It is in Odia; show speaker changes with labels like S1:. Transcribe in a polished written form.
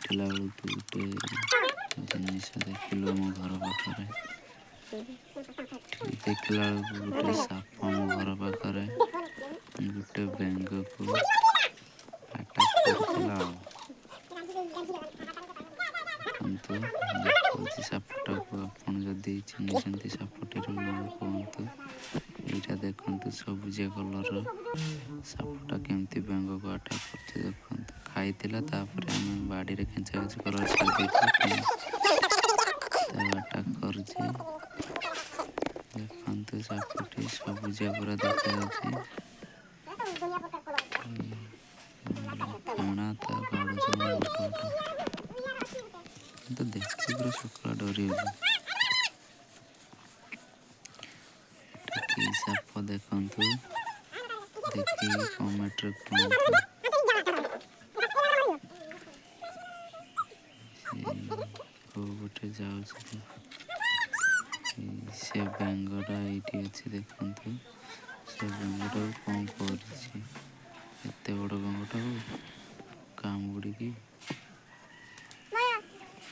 S1: ଦେଖିଲା ବେଳକୁ ଗୋଟେ ଜିନିଷ ଦେଖିଲୁ ଆମ ଘର ପାଖରେ। ଦେଖିଲା ବେଳକୁ ଗୋଟେ ସାପ ଆମ ଘର ପାଖରେ ଗୋଟେ ବେଙ୍ଗକୁ ଆଟାକ୍ କରିଥିଲା। ଆଉ ଦେଖନ୍ତୁ, ଦେଖାଉଛି ସାପଟାକୁ। ଆପଣ ଯଦି ଚିହ୍ନିଛନ୍ତି, ସାପଟିର ନାଁ କୁହନ୍ତୁ। ଏଇଟା ଦେଖନ୍ତୁ, ସବୁଜିଆ କଲର୍ର ସାପଟା କେମିତି ବେଙ୍ଗକୁ ଆଟାକ୍ କରୁଛି ଦେଖନ୍ତୁ। ଖାଇଥିଲା, ତାପରେ ଆମେ ବାଡ଼ିରେ ଖେଞ୍ଚା ଖେଞ୍ଚି କଲା, ଛାଡ଼ି ଦେଇଥିଲୁ। ପୁଣି ତାକୁ ଆଟାକ୍ କରୁଛି। ଦେଖନ୍ତୁ, ସାପଟି ସବୁଜିଆ ପୁରା ଦେଖାଯାଉଛି। ଫେଣା ତା କାଢୁଛି ଗୋଟେ ଗୋଟେ ତ ଦେଖିକି ପୁରା ସକାଳ ଡରିଗଲି। ଏଟା କି ସାପ ଦେଖନ୍ତୁ, ଦେଖିକି କମେଣ୍ଟରେ କୁହନ୍ତୁ। ସେ କୋଉ ପଟେ ଯାଉଛି? ସେ ବେଙ୍ଗଟା ଏଇଠି ଅଛି ଦେଖନ୍ତୁ। ସେ ବେଙ୍ଗଟାକୁ କ'ଣ କରିଛି? ଏତେ ବଡ଼ ବେଙ୍ଗଟାକୁ କାମୁଡ଼ିକି